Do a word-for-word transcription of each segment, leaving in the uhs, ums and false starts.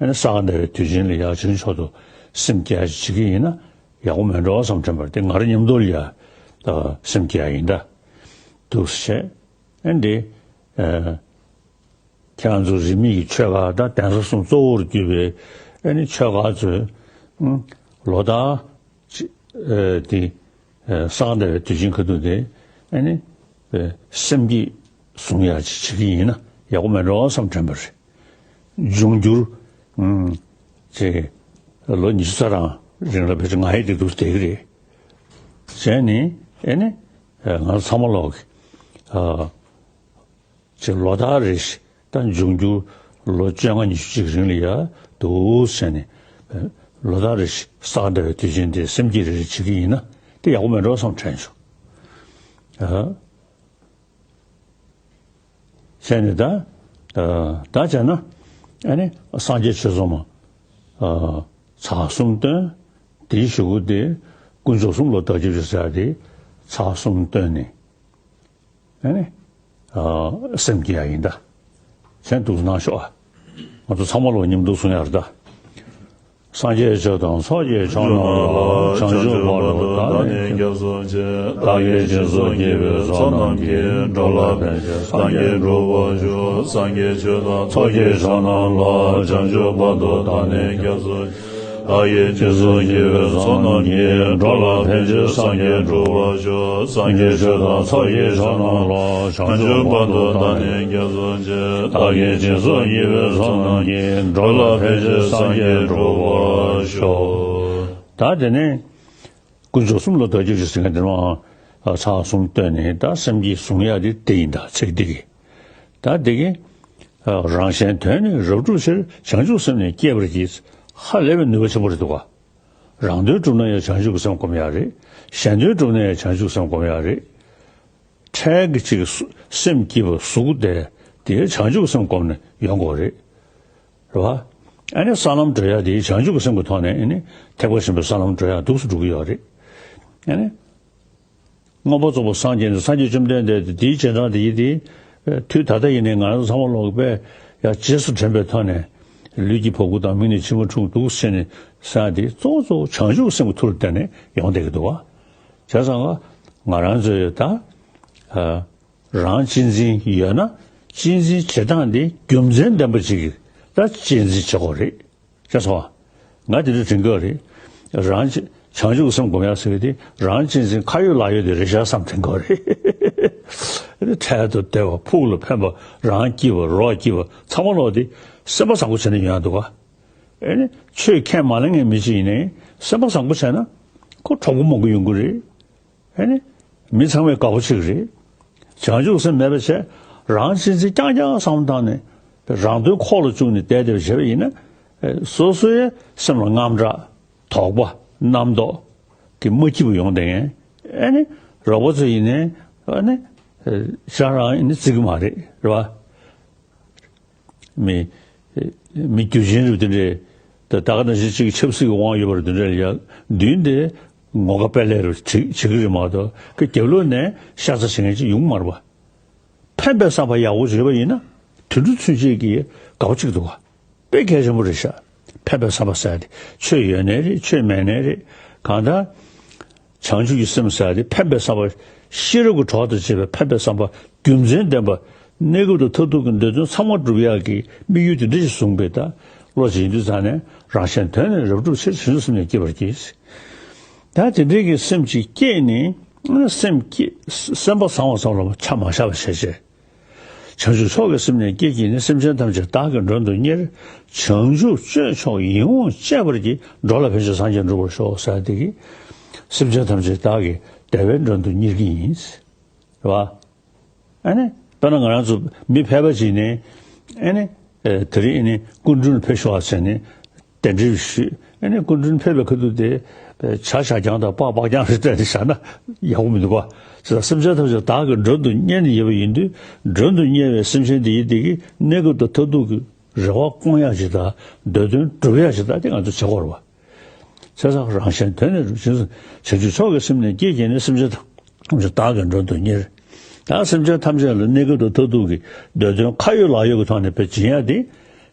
ཨ་ནི་ས་ག་ཟླ་བའི་དུས་ཆེན་ལ་ཡ་བྱང་ཆུབ་མཆོག་ཏུ་སེམས་བསྐྱེད་ཡ་ཅིག་བྱེད་ཀྱི་ཡིན་ན་ཡག་པོ་མེད་འགྲོ་བསམ་དྲན་པ་རེད། དེ་ང་རང་མཉམ་དུ་ལ་ཡ་ད་སེམས་བསྐྱེད་ཡ་ཡིན་ད། འདུག་སེ་བྱས། ཨ་ནི་འདི་ཨ་ཁྱེད་རང་ཚོ་རིས་མེད་ཀྱི་ཆོས་ཁ་དང་གདན་ས་གསུམ་གཙོ་བོར་གྱུར་པའི་ཨ་ནི་ཆོས་ཁ་ཚོས་ཨ་ལོ་ལྟར་ཅི་ཨ་དེ་ཨ་ས་ག་ཟླ་བའི་དུས་ཆེན་ཁ་ཐུག་དེ་ཨ་ནི་ཨ་སེམས་བསྐྱེད་བཟུང་ཡ་ཅིག་བྱེད་ཀྱི་ཡིན་ན་ཡག་པོ་མེད་འགྲོ་བསམ་དྲན་པ་རེད། འབྱུང་འགྱུར་ཨ་ཅིག་ལོ་ཉི་ཤུ་རྩ་གྲངས་རིང་ལ་ཕལ་ཆེར་ང་ཡི་དེ་འདུག་བསྡད་ཀྱི་རེད། བྱས་ནས་ཨ་ནི་ཨ་ང་ཚང་མ་ལོག་གི་ཨ་ཅིག་ལོ་ལྟར་རེ་བཞིན་ད་འབྱུང་འགྱུར་ལོ་བཅོ་ལྔ་ཉི་ཤུ་ཅིག་རིང་ལ་ཡ་འདུག་ཟེར་ནས་ལོ་ལྟར་རེ་བཞིན་ས་ག་ཟླ་བའི་དུས་ཆེན་དེ་སེམས་བསྐྱེད་རེ་རེ་བྱེད་ཀྱི་ཡིན་ན་དེ་ཡག་པོ་མེད་འགྲོ་བསམ་དྲན་བྱུང་། ཨ་བྱས་ནས་ད་ཨ་ད་བྱས་ན་ཨ་ནི་སངས་རྒྱས་ཆོས་ཚོགས་མ་ཨ་ཚར་གསུམ་བཏོན། དེའི་གཞུག་གུ་དེ་དཀོན་མཆོག་གསུམ་ལ་བདག་སྐྱབས་ཞུ་ཟེར་ཡ་དེ་ཚར་གསུམ་བཏོན་ནས། ཨ་ནི། ཨ་སེམས་བསྐྱེད་ཡ་ཡིན་ད། མཚན་འདུག་གནང་ཤོག་ཨ། ང་ཚོ་ཚང་མ་ལོ་མཉམ་དུ་གསུང་ཡ་རེད་ད། སངས་རྒྱས་ཆོས་དང་ཚོགས་ཀྱི་མཆོག་རྣམས་ལ། བྱང་ཆུབ་བར་དུ་བདག་ནི་སྐྱབས་སུ་མཆི། བདག་གིས་སྦྱིན་སོགས་བགྱིས་པའི་ཚོགས་རྣམས་ཀྱིས། འགྲོ་ལ་ཕན་ཕྱིར་སངས་རྒྱས་འགྲུབ་པར་ཤོག་སངས་རྒྱས་ཆོས་དང་ཚོགས་ཀྱི་མཆོག་རྣམས་ལ། བྱང་ཆུབ་བར་དུ་བདག་ནི་སྐྱབས་སུ་མཆི། བདག་གིས་སྦྱིན་སོགས་བགྱིས་པའི་ཚོགས་རྣམས་ཀྱིས། འགྲོ་ལ་ཕན་ཕྱིར་སངས་རྒྱས་འགྲུབ་པར་ཤོག་སངས་རྒྱས་ཆོས་དང་ཚོགས་ཀྱི་མཆོག་རྣམས་ལ། བྱང་ཆུབ་བར་དུ་བདག་ནི་སྐྱབས་སུ་མཆི། བདག་གིས་སྦྱིན་སོགས་བགྱིས་པའི་ཚོགས་རྣམས་ཀྱིས། འགྲོ་ལ་ཕན་ཕྱིར་སངས་རྒྱས་འགྲུབ་པར་ཤོག་ད་དེ་ནས་དཀོན་མཆོག་གསུམ་ལ་བདག་སྐྱབས་ཞུ་ཟེར་མཁན་དེ་མ་ཚར་གསུམ་བཏོན་ནས་ད་སེམས་བསྐྱེད་བཟུང་ཡ་དེ་དེ་ཡིན་ད་ཚིག་འདི་གི་ད་འདི་གི་རང་གཞན་དོན་ནི་རབ་བསྒྲུབ་ཕྱིར། བྱང་ཆུབ་སེམས་ནི་བསྐྱེད་པར་བགྱི། ཧ་ལས་པའི་ནུས་པ་ཆེན་པོ་རེད་འདུག་ག་རང་དོན་བསྒྲུབ་ན་ཡང་བྱང་ཆུབ་ཀྱི་སེམས་སྒོམ་ཡ་རེད། གཞན་དོན་བསྒྲུབ་ན་ཡང་བྱང་ཆུབ་སེམས་སྒོམ་ཡ་རེད། འཕྲལ་གྱི་ཅིག་སུ་སེམས་སྐྱིད་པ་གཟུགས་བདེ་དེ་བྱང་ཆུབ་ཀྱི་སེམས་སྒོམ་ནས་ཡོང་དགོས་རེད། རེད་བ། ཨ་ནི་ས་ལམ་བགྲོད་ཡ་དེ་བྱང་ཆུབ་ཀྱི་སེམས་ཀྱི་ཐོག་ནས་ཨ་ནི་ཐེག་པ་ཆེན་པོའི་ས་ལམ་བགྲོད་ཡ་འདུག་སེ་འགྲོ་གི་ཡོད་རེད། ཨ་ནི། མངོན་པར་རྫོགས་པར་སངས་རྒྱས་ནས་སངས་རྒྱས་བཅོམ་ལྡན་འདས་དེ་དེའི་རྗེས་འབྲང་དེ་ཡིན་ཏེ། དུས་ད་ལྟ་ཡིན་ནའི་ང་རང་ཚོ་ཚང་མ་ལོག་པས་ཡང་རྗེས་སུ་དྲན་པའི་ཐོག་ནས་ལུས་ཀྱི་བ་སྤུ་དང་མིག་ནས་མཆི་མ་འཁྲུག་འདུག་ཟེར་ནས་ཟེར་ཡ་དེ་གཙོ་བོ་གཙོ་བོ་བྱང་ཆུབ་སེམས་ཀྱི་མཐུ་ལ་བརྟེན་ནས་ཡོང་བསྡད་ཀྱི་འདུག་བ། བྱས་ཙང་ང་རང་ཚོས་ད་ཨ་རང་གཅེས་འཛིན་ཡོད་ན་གཅེས་འཛིན་བྱེད་སྟངས་དེ་རྒྱུ་མཚན་ལྡན་པ་ཅིག་གིས་ད་གཅེས་འཛིན་བྱེད་དགོས་རེད། ཤེས་སོང་ང་དེ་འདྲ་དྲན་གྱི་ཡོད་རེད། རང་བྱ་བྱང་ཆུབ་སེམས་སྒོམ་ཡག་ཟེར་བ་དེ་རང་གཅེས་འཛིན་ཁ་ཡོད་ལག་ཡོད་དེ་རེད་ཤག་བསམ་དྲན་གྱི་ཡོད་རེད། འཕྲལ་དུ་བདེ་བ་ཕུགས་ལ་ཕན་པ་རང་སྐྱིད་པ་རོགས་སྐྱིད་པ་ཚང་མ་ལོག་དེ་སེམས་པ་བཟང་པོ་བྱས་ནས་ཡོང་ཡག་འདུག་ག་ཨེ་ནི་ཆོས་ཁས་མ་ལེན་མཁན་མི་གཅིག་ཡིན་ནའི་སེམས་པ་བཟང་པོ་བྱས་ན་ཁོ་གྲོགས་པོ་མང་པོ་ཡོང་གི་རེད། ཨེ་ནི། མི་ཚང་མས་དགའ་པོ་བྱེད་ཀྱི་རེད། བྱང་ཆུབ་སེམས་མེད་པ་བྱས། རང་གཅེས་འཛིན་རྐྱང་རྐྱང་བསམ་བློ་བཏང་ནས། རང་དོན་ཁོག་ལ་བཅུག་ནས་བསྡད་བསྡད་པ་བྱས་པ་ཡིན་ན། སོ་སོའི་སེམས་ལ་དངངས་སྐྲག་དོགས་པ་རྣམ་རྟོག་གི་མ་སྐྱིད་པ་ཡོང་བསྡད་མཁན། ཨེ་ནི། རོགས་པ་ཚོ་ཡིན་ནའི། ཨེ་ནི། ཅང་རང་ཡིན་ནི་བརྩི་གི་མ་རེད། རེད་བ། མི། མི་རྒྱུ་ཆེན་རུ་དེ་འདྲས། ད་ད་ག་ནང་བཞིན་གཅིག་ཆབ་སྲིད་ཀྱི་དབང་ཡོད་པ་རུ་དེ་འདྲས་ལ་ཡ་མདུན་དེ་ངོ་དགའ་དཔལ་ལས་རུ་བྱེད་བྱེད་ཀྱི་རེད་མ་གཏོགས་ཁ་རྒྱབ་ལོགས་ནས་ཤ་ཚ་བྱེད་མཁན་ཅིག་ཡོང་གི་མ་རེད་པ། ཕན་པའི་བསམ་པ་ཡག་པོ་བྱེད་པ་ཡིན་ན་དུད་འགྲོ་ཚུན་ཆད་ཀྱིས་དགའ་པོ་བྱེད་ཀྱི་འདུག་ག་དཔེ་གལ་ཆེན་པོ་རེད་ཤག་ཕན་པའི་བསམ་པ་ཟེར་ཡ་དེ་ཆོས་ཡོད་ནའི་རེད་ཆོས་མེད་ནའི་རེད། གང་ལྟར། བྱང་ཆུབ་ཀྱི་སེམས་ཟེར་ཡ་དེ་ཕན་པའི་བསམ་པ། ཤེས་རབ་ཀྱི་གྲོགས་དང་བཅས་པའི་ཕན་པའི་བསམ་པ་རྒྱུ་མཚན་ལྡན་པ། གནས་སྐབས་དང་མཐར་ཐུག་གི་འདོད་དོན་ཚང་མ་འགྲུབ་ཡག་གི་དམིགས་ཡུལ་དེ་འདྲ་ཞིག་བཟུང་བའི་ད་བློ་ཅིག་ཡིན་དུས་ཙང་ནས་རང་གཞན་དོན་ནི་རབ་བསྒྲུབ་ཕྱིར་བྱང་ཆུབ་སེམས་ནི་བསྐྱེད་པར་བགྱི། ད་དེ་འདྲའི་གི་སེམས་ཅིག་བསྐྱེད་ནས་སེམས་བསྐྱེད་སེམས་པ་བཟང་བ་ཙམ་ལ་ཆ་མ་བཞག་པ་བྱས་བྱས། བྱང་ཆུབ་མཆོག་གི་སེམས་ནི་བསྐྱེད་བགྱིས་ནས། སེམས་ཅན་ཐམས་ཅད་བདག་གིས་མགྲོན་དུ་གཉེར། བྱང་ཆུབ་སྤྱོད་མཆོག་ཡིད་འོང་སྤྱད་པར་བགྱི། འགྲོ་ལ་ཕན་ཕྱིར་སངས་རྒྱས་འགྲུབ་པར་ཤོག་ཟེར་དེ་གིས། སེམས་ཅན་ཐམས་ཅད་བདག་གིས་བདེ་བའི་མགྲོན་དུ་གཉེར་གྱི་ཡིན། རེད་བ། ཨ་ནི། དཔེར་ན་ང་རང་ཚོ་མི་ཕལ་པ་ཅིག་ནས། ཨ་ནི། ཨེ་དེ་རིང་ཨ་ནི་སྐུ་མགྲོན་ཕེབས་ཤོག་ཟེར་ནས། གདན་འདྲེན་ཞུས། ཨ་ནི་སྐུ་མགྲོན་ཕེབས་པའི་ཁ་ཐུག་དེ་ཇ་ཞག་རྐྱང་དང་སྤགས་སྤགས་རྐྱང་རེ་སྤྲད་དེ་བཞག་ན་ཡག་པོ་མི་འདུག་ག་ཇི་ལྟར་སེམས་ཅན་ཐམས་ཅད་བདག་གིས་མགྲོན་དུ་གཉེར་ནས་ཡོད་པ་ཡིན་དུས། མགྲོན་དུ་གཉེར་བའི་སེམས་ཅན་དེ་ཡིན་དེ་གིས་གནས་སྐབས་དང་མཐར་ཐུག་གི་རེ་བ་སྐོང་ཡག་ཅིག་དང་། འདོད་དོན་སྒྲུབ་ཡག་ཅིག་དང་དེ་ང་ཚོ་བྱེད་དགོས་རེད་བ། བྱས་ཙང་རང་གཞན་དོན་ནི་རུ་བྱང་ཆུབ་མཆོག་གི་སེམས་ནི་བསྐྱེད་བགྱིས་ནས། སེམས་ཅན་ཐམས་ཅད་བདག་གིས་མགྲོན་དུ་གཉེར། ད་སེམས་ཅན་ཐམས་ཅད་ལ་གནས་སྐབས་དང་མཐར་ཐུག་གི་འདོད་དོན་ཁ་ཡོད་ལག་ཡོད་ཀྱི་ཐོག་ནས་དཔེ་སྦྱིན་ཡག་དེ།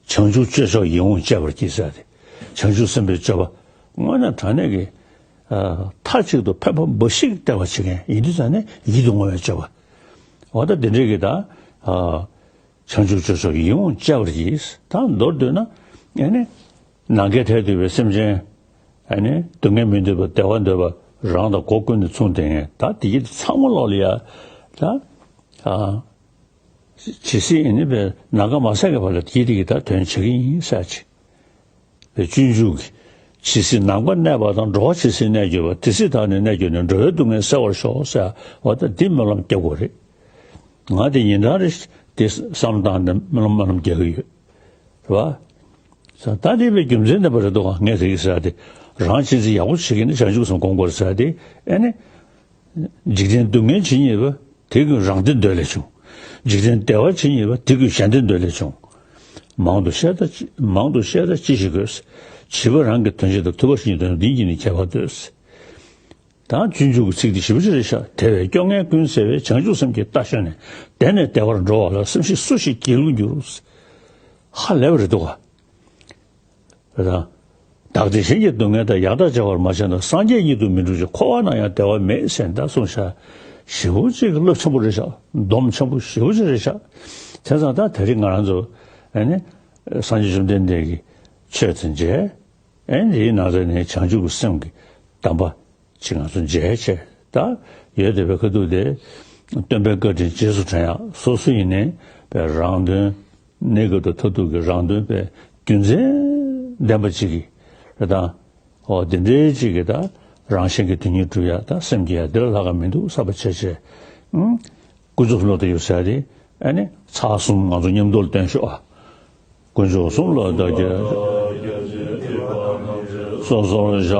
བྱང་ཆུབ་སྤྱོད་མཆོག་ཡིད་འོང་སྤྱད་པར་བགྱི་ཟེར་ཏེ། བྱང་ཆུབ་སེམས་དཔའི་སྤྱོད་པ་དངོས་གནས་དྲང་གནས་ཀྱི་ཨ་མཐའ་གཅིག་ཏུ་ཕན་པ་འབའ་ཞིག་སྟེར་བ་བྱེད་མཁན་ཡིན་དུས་ཙང་ནས་ཡིད་དུ་འོང་བའི་སྤྱོད་པ། འོ་ད་དེ་འདྲའི་གི་ད་ཨ་བྱང་ཆུབ་སྤྱོད་མཆོག་ཡིད་འོང་སྤྱད་པར་བགྱི། ད་མདོར་བསྡུས་ན་ཨ་ནི་ནམ་མཁའི་མཐས་གཏུགས་པའི་སེམས་ཅན། ཨ་ནི་སྡུག་བསྔལ་མི་འདོད་པ་བདེ་བ་འདོད་པ་རང་དང་སྒོ་ཀུན་ནས་མཚུངས་ལྡན་མཁན་ད་དེ་ཡིད་དུ་ཚང་མ་ལོག་ལ་ཡ་ད་ཨ། ཇི་སྲིད་ཨེ་ནི་པའི་ནམ་མཁའ་མ་ཟད་ཀྱི་བར་ལ་དེའི་རིགས་ཀྱི་ད་དོན་བྱེད་ཀྱི་ཡིན་ཟེར་ཅིག་པའི་སྤྱོད་འཇུག་གི། ཇི་སྲིད་ནམ་མཁའ་གནས་པ་དང་། འགྲོ་བ་ཇི་སྲིད་གནས་གྱུར་པ། དེ་སྲིད་བདག་ནི་གནས་གྱུར་ནས། འགྲོ་བའི་སྡུག་བསྔལ་སེལ་བར་ཤོག་ཟེར་བ་ད་འདི་སྨོན་ལམ་རྒྱག་དགོས་རེད། ང་དེ་ཉིན་གྲངས་རེ་དེ་བསམ་བཏང་ནས་སྨོན་ལམ་སྨོན་ལམ་རྒྱག་གི་ཡོད། རེད་བ། ད་དེ་བའི་རྒྱུ་མཚན་ནི་པ་རེད་འདུག་ག་ངས་དེ་གི་ཟེར་དེ་རང་ཅི་ཟིག་ཡག་པོ་བྱེད་ཀྱི་ནི་བྱང་ཆུབ་སེམས་སྒོམ་དགོས་རེད་ཟེར་དེ་ཨེ་ནི། འཇིག་རྟེན་སྡུག་བསྔལ་ཇི་སྙེད་པ། དེ་ཀུན་རང་བདེ་འདོད་ལས་བྱུང་། འཇིག་རྟེན་བདེ་བ་ཇི་སྙེད་པ། དེ་ཀུན་གཞན་བདེ་འདོད་ལས་བྱུང་། མང་དུ་བཤད་ད་ཅི་མང་དུ་བཤད་ད་ཅི་ཞིག་དགོས། བྱིས་པ་རང་གི་དོན་བྱེད་དང་། ཐུབ་པ་གཞན་གྱི་དོན་འདི་གཉིས་ནི་ཁྱད་པར་འདོད། ད་སྤྱོད་འཇུག་གི་ཚིག་འདི་ཞེ་པོ་ཅིག་རེད་ཤག་དེ་བས་སྐྱོ་ངལ་ཀུན་སེལ་བའི། བྱང་ཆུབ་སེམས་ཀྱི་རྟ་ཞོན་ནས། བདེ་ནས་བདེ་བར་འགྲོ་བ་ལ། སེམས་ཤེས་སུ་ཞིག་སྒྱིད་ལུག་འགྱུར། ཧ་ལས་པ་རེད་འདུག་ག་བདག་བདེ་གཞན་གྱི་སྡུག་བསྔལ་དང་། ཡང་དག་བརྗེ་བར་མ་བྱས་ན། སངས་རྒྱས་ཉིད་དུ་མི་འགྲུབ་ཅིང་། འཁོར་བ་ན་ཡང་བདེ་བ་མེད་ཟེར་ད་གསུངས་ཤག་ཞེ་པོ་ཅིག་རླབས་ཆེན་པོ་རེད་ཤག་སྡོམ་ཆེན་པོ་ཞེ་པོ་ཅིག་རེད་ཤག་དེ་ཙང་ད་དེ་རིང་ང་རང་ཚོ་ཨ་ནི་སངས་རྒྱས་བཅོམ་ལྡན་འདས་ཀྱི་ཆོས་དེ་མཇལ། ཨ་ནི་དེའི་ནང་ཚན་ནས་བྱང་ཆུབ་ཀྱི་སེམས་ཀྱི་གདམས་པ་ཅིག་ང་ཚོ་མཇལ་བྱས་ད་ཡོད་བསྡད་པའི་ཁ་ཐུག་དེ། སྟོན་པའི་བཀའ་དྲིན་རྗེས་སུ་དྲན་ཡག་སོ་སོ་ཡིན་ནའི་པའི་རང་དོན། གནས་སྐབས་དང་མཐར་ཐུག་གི་རང་དོན་པའི་རྒྱུ་མཚན་ལྡན་པ་ཅིག་གིས་རེད་དང་། འོ་དེ་འདྲའི་ཅིག་གིས་ད་རང་གཞན་གྱི་དོན་གཉིས་སྒྲུབ་ཡ་ད་སེམས་བསྐྱེད་ཡ་འདི་ལ་ལྷག་ག་མི་འདུག་བསམ་པ་བྱས་བྱས། ཨང་། ཀུན་རྫོབ་བློ་དང་ཡོད་ཟེར་ཏེ་ཨ་ནི་ཚར་གསུམ་ང་ཚོ་མཉམ་དུ་ལ་བསྟན་ཤོག་ཨ། དཀོན་མཆོག་གསུམ་ལ་བདག་སྐྱབས། སོ་སོར་བཤགས།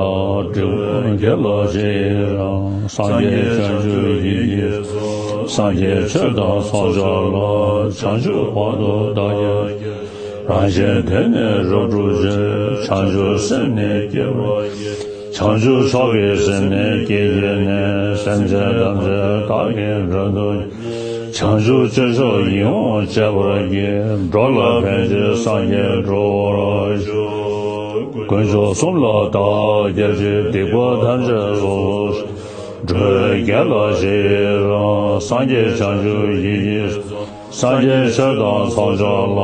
སྒྲིབ་པ་དགེ་ལ་ཞེན་རང་། སངས་རྒྱས་བྱང་ཆུབ་ཡིད་ཀྱིས་སོ། སངས་རྒྱས་ཆོས་དང་ཚོགས་མཆོག་ལ། བྱང་ཆུབ་བར་དུ་བདག་སྐྱབས་མཆི། རང་གཞན་དོན་ནི་རབ་བསྒྲུབ་ཕྱིར། བྱང་ཆུབ་སེམས་ནི་བསྐྱེད་པར་བགྱི། བྱང་ཆུབ་མཆོག་གི་སེམས་ནི་བསྐྱེད་བགྱིས་ནས། སེམས་ཅན་ཐམས་ཅད་བདག་གིས་མགྲོན་དུ། བྱང་ཆུབ་སྤྱོད་མཆོག་ཡིད་འོང་སྤྱད་པར་བགྱི། འགྲོ་ལ་ཕན་ཕྱིར་སངས་རྒྱས་འགྲུབ་པར་ཤོག་དཀོན་མཆོག་གསུམ་ལ་བདག་སྐྱབས་མཆི། སྡིག་པ་ཐམས་ཅད་སོ་སོར་བཤགས། འགྲོ་བའི་དགེ་ལ་ཞེན་རང་། སངས་རྒྱས་བྱང་ཆུབ་ཡིད་ཀྱིས་སོ། སངས་རྒྱས་ཆོས་དང་ཚོགས་མཆོག་ལ།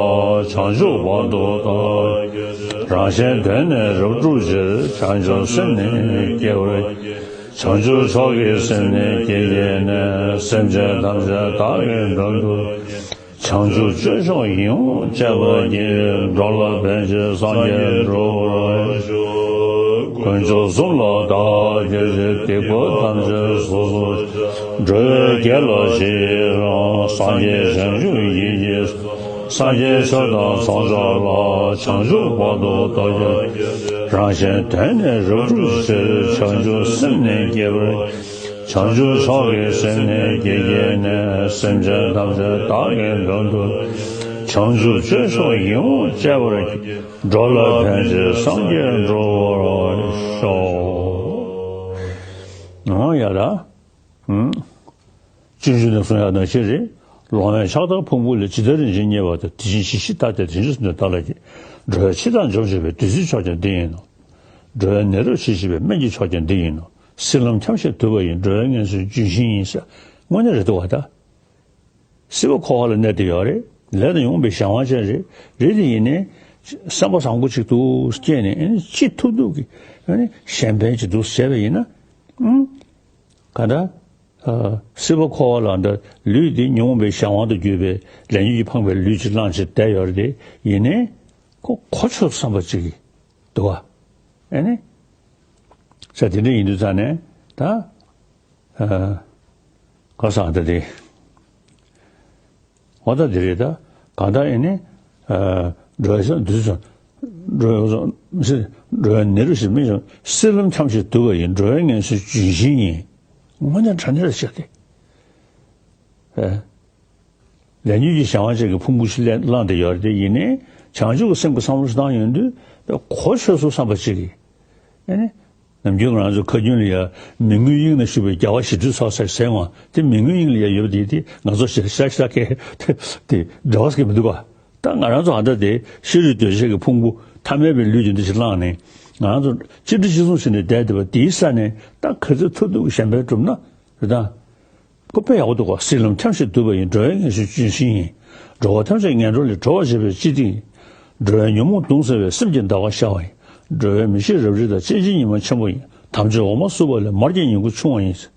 བྱང་ཆུབ་བར་དུ་བདག་སྐྱབས་མཆི། རང་གཞན་དོན་ནི་རབ་བསྒྲུབ་ཕྱིར། བྱང་ཆུབ་སེམས་ནི་བསྐྱེད་པར་བགྱི། བྱང་ཆུབ་མཆོག་གི་སེམས་ནི་བསྐྱེད་བགྱིས་ནས། སེམས་ཅན་ཐམས་ཅད་བདག་གིས་མགྲོན་དུ། བྱང་ཆུབ་སྤྱོད་མཆོག་ཡིད་འོང་སྤྱད་པར་བགྱི། འགྲོ་ལ་ཕན་ཕྱིར་སངས་རྒྱས་འགྲུབ་པར་ཤོག་དཀོན་མཆོག་གསུམ་ལ་བདག་སྐྱབས་མཆི། སྡིག་པ་ཐམས་ཅད་སོ་སོར་བཤགས། འགྲོ་བའི་དགེ་ལ་ཞེན་རང་། སངས་རྒྱས་བྱང་ཆུབ་ཡིད་ཀྱིས་སོ། སངས་རྒྱས་ཆོས་དང་ཚོགས་མཆོག་ལ། བྱང་ཆུབ་བར་དུ་བདག་སྐྱབས་མཆི། རང་གཞན་དོན་ནི་རབ་བསྒྲུབ་ཕྱིར། བྱང་ཆུབ་སེམས་ནི་བསྐྱེད་པར། བྱང་ཆུབ་མཆོག་གི་སེམས་ནི་བསྐྱེད་བགྱིས་ནས། སེམས་ཅན་ཐམས་ཅད་བདག་གིས་མགྲོན་དུ། བྱང་ཆུབ་སྤྱོད་མཆོག་ཡིད་འོང་སྤྱད་པར་བགྱི། འགྲོ་ལ་ཕན་ཕྱིར་སངས་རྒྱས་འགྲུབ་པར་ཤོག་ཨོ་ཡ་ར། ཨུམ། སྤྱོད་འཇུག་ནས་གསུང་ཡག་ནང་བཞིན་རེད། ལོང་བས་ཕྱག་དར་ཕུང་པོ་ལས། ཇི་ལྟར་རིན་ཆེན་རྙེད་པ་དེ། དེ་བཞིན་ཇི་སྲིད་བདག་བདེ། དེ་བཞིན་གསུམ་དུ་བདག་ལ་སྐྱེ། འགྲོ་བའི་འཆི་བདག་འཇོམས་བྱེད་པའི། བདུད་རྩིའི་མཆོག་ཀྱང་འདི་ཡིན་ནོ། འགྲོ་བའི་ནད་རབ་ཞི་བྱེད་པའི། སྨན་གྱི་མཆོག་ཀྱང་འདི་ཡིན་ནོ། སྲིད་ལམ་འཁྱམས་ཤིང་དུབ་པ་ཡི། འགྲོ་བའི་ངལ་གསོའི་ལྗོན་ཤིང་ཡིན་ཟེར། དངོས་གནས་རེད་འདུག་བ་ད། སྲིད་པ་འཁོར་བ་ལ་གནས་བསྡད་ཡོད་རེད། ལས་དང་ཉོན་མོངས་པའི་གཞན་དབང་ཅན་རེད། རེད་དེ་ཡིན་ནའི། བསམ་པ་བཟང་པོ་ཅིག་འདུག་སྐྱེས་ནས་ཨ་ནི་ཅི་ཐུབ་ཐུབ་ཀྱིས་ཨ་ནི་གཞན་ཕན་ཅིག་འདུག་བྱས་པ་ཡིན་ན། ཨང་། ག་འདྲ། ཨ། སྲིད་པ་འཁོར་བ་ལ་འདི་ལུས་འདི་ཉོན་མོངས་པའི་གཞན་དབང་དུ་གྱུར་པའི་ལས་ཉོན་གྱིས་འཕངས་པའི་ལུས་ཅིག་བླངས་བྱས་བསྡད་ཡོད་རེད་དེ་ཡིན་ནའི། ཁོ་གོ་ཆོད་བསམ་པ་ཅིག་གིས་འདུག་བ། ཨ་ནི། ས་དེ་འདྲ་ཡིན་དུས་ཙང་ནས་ད། ཨ། ག་ས་ད་དེ། འོ་ད་དེ་རེད་ད། གང་ལྟར་ཨེ་ནི། ཨ། འགྲོ་བའི་སེམས་འདུས་སོ། འགྲོ་བའི་སེམས་འགྲོ་བའི་ནད་རབ་ཞི་མི་འཇོམས། སྲིད་ལམ་འཁྱམས་ཤིང་དུབ་པ་ཡི། འགྲོ་བའི་ངལ་གསོའི་ལྗོན་ཤིང་ཡིན། དངོས་གནས་དྲང་གནས་རེད་ཤག་དེ། ཨེ། ལས་ཉོན་གྱི་གཞན་དབང་ཅན་གྱི་ཕུང་པོ་ཞིག་ལས་བླངས་ཏེ་ཡོད་རེད་དེ་ཡིན་ནའི་བྱང་ཆུབ་ཀྱི་སེམས་ཀྱི་བསམ་བློ་ཞིག་བཏང་ཡོང་དུས་གོ་ཆོད་སོང་བསམ་པ་ཅིག་གིས། ཨེ་ནི། ནམ་རྒྱུན་ང་རང་ཚོ་ཁ་རྒྱུན་ལ་ཡ་མི་མངོན་དབྱིངས་ན་བཞུགས་པའི་རྒྱལ་བ་ཞི་ཁྲོའི་ཚོགས་ཟེར་ཟེར་འོང་དེ་མི་མངོན་དབྱིངས་ལ་ཡ་ཡོད་པ་དེ་དེ་ང་ཚོ་ཞེ་ཤ་ཤ་ཁའི་དེ་འབྲེལ་བ་ཟེར་གྱི་མི་འདུག་ག་ད་ང་རང་ཚོ་ཧ་ད་དེ་ཤེས་རིག་གདོས་བཅས་ཀྱི་ཕུང་པོ་ཐ་མལ་པའི་ལུས་ཀྱི་འདི་ཞིག་བླངས་ནས་ང་རང་ཚོ་གཅིག་སྒྲིལ་གཅིག་མཚུངས་བྱས་ནས་བསྡད་བསྡད་པ་དེའི་ས་ནས་ད་ག་ཚོད་ཐུབ་ཐུབ་ཀྱི་གཞན་ཕན་བསྒྲུབ་ན་རེད་ད། ཁོ་དཔེ་ཡག་པོ་འདུག་ག་སྲིད་ལམ་འཁྱམས་ཤིང་དུབ་པ་ཡིན། འགྲོ་བའི་ངན་ཞུ་ལྗོན་ཤིང་ཡིན། འགྲོ་བ་ཐམས་ཅད་ངན་འགྲོ་ལས་སྒྲོལ་བར་བྱེད་པའི་སྤྱི་ཏིང་ཡིན། འགྲོ་བའི་ཉོན་མོངས་གདུང་སེལ་བའི་སེམས་ཀྱི་ཟླ་བ་ཤར་བ་ཡིན། འགྲོ་བའི་མི་ཤེས་རབ་རིབ་དང་གཅོད་འབྱིན་ཉི་མ་ཆེན་པོ་ཡིན། དམ་ཆོས་འོ་མ་བསྲུབས་པ་ལས་མར་གྱི་ཉིང་ཁུ་ཕྱུང་བ་ཡིན།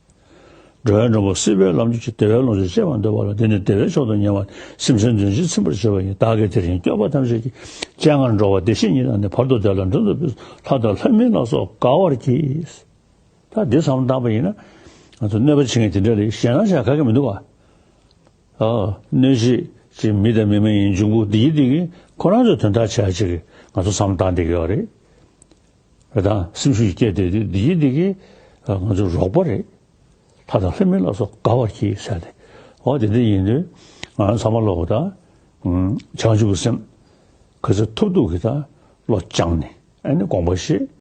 འགྲོ་བའི་མགྲོན་པོ་སྲིད་པའི་ལམ་གྱི་བདེ་བའི་ལོངས་སྤྱོད་སྤྱད་པར་འདོད་པ་ལ་འདི་ནི་བདེ་བའི་མཆོག་ཏུ་ཉེ་བ་སེམས་ཅན་དོན་ཆེན་ཚིམ་པར་བྱེད་པ་ཡིན། བདག་གིས་དེ་རིང་སྐྱོབ་པ་ཐམས་ཅད་ཀྱི། སྤྱན་སྔར་འགྲོ་བ་བདེ་གཤེགས་ཉིད་དང་ནི། བར་དུ་བདེ་ལ་མགྲོན་དུ་ཕུལ། ལྷ་དང་ལྷ་མིན་ལ་སོགས་དགའ་བར་གྱིས། ད་འདི་བསམ་བློ་བཏང་པ་ཡིན་ན། ང་ཚོ་གནོད་པ་བྱེད་མཁན་དེ་འདྲ་ལ་ཞེད་སྣང་བྱ་ག་གེ་མི་འདུག་ག་ཨ། གནོད་བྱེད་ཀྱི་མི་དང་མི་མ་ཡིན་འབྱུང་པོ་འདི་ཡི་འདི་གིས་ཁོ་རང་ཚོའི་དོན་དག་བྱ་ཅིག་གི་ང་ཚོ་བསམ་བློ་བཏང་བསྡད་ཀྱི་ཡོད་རེད། རེད་ད། སེམས་ཤུགས་སྐྱེས་བསྡད་དུས་འདི་ཡི་འདི་གིས་ང་ཚོ་རོགས་པ་རེད། ལྷ་དང་ལྷ་མིན་ལ་སོགས་དགའ་བར་གྱིས་ཟེར་ཏེ། འོ་དེ་འདྲ་ཡིན་དུས་ང་རང་ཚང་མ་ལོག་གོ་ད། བྱང་ཆུབ་ཀྱི་སེམས་ག་ཚོད་ཐུབ་ཐུབ་ཀྱིས་ད་བློ་བཅངས་ནས་ཨ་ནི་དགོངས་པ་བཞེས།